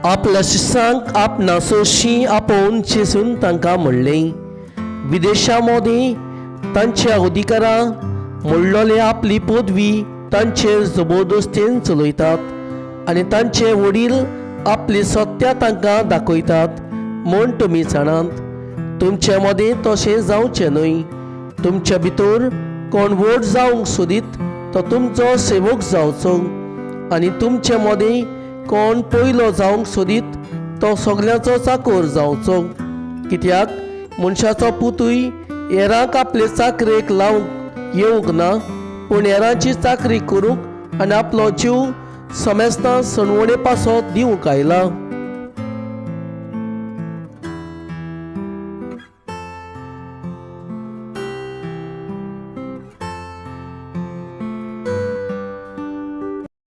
आपल्या शिसांक आपणा सोशी आपोवन जेजून तांकां म्हणलें, विदेशा मदीं तांच्या अधिकारां म्हणलोले आपली पदवी तांचेर जबरदस्तीन चलयतात आनी तांचे वडील आपली सत्या तांकां दाखयतात म्हूण तुमी जाणात. तुमचे मदीं तशें जावचें न्हय. तुमचे भितर कोण व्हड जावंक सोदीत तो तुमचो सेवक जावचो आनी तुमचे मदीं कोण पयलो जावंक सोदीत तो सगल्यांचो चाकोर जावचो. कित्याक मनशाचो पुतूय हेरांक आपले चाकरेक लावंक येवंक ना, पूण हेरांची चाकरी करूंक आनी आपलो जीव समेस्तां सणवणे पासत दिवंक आयला.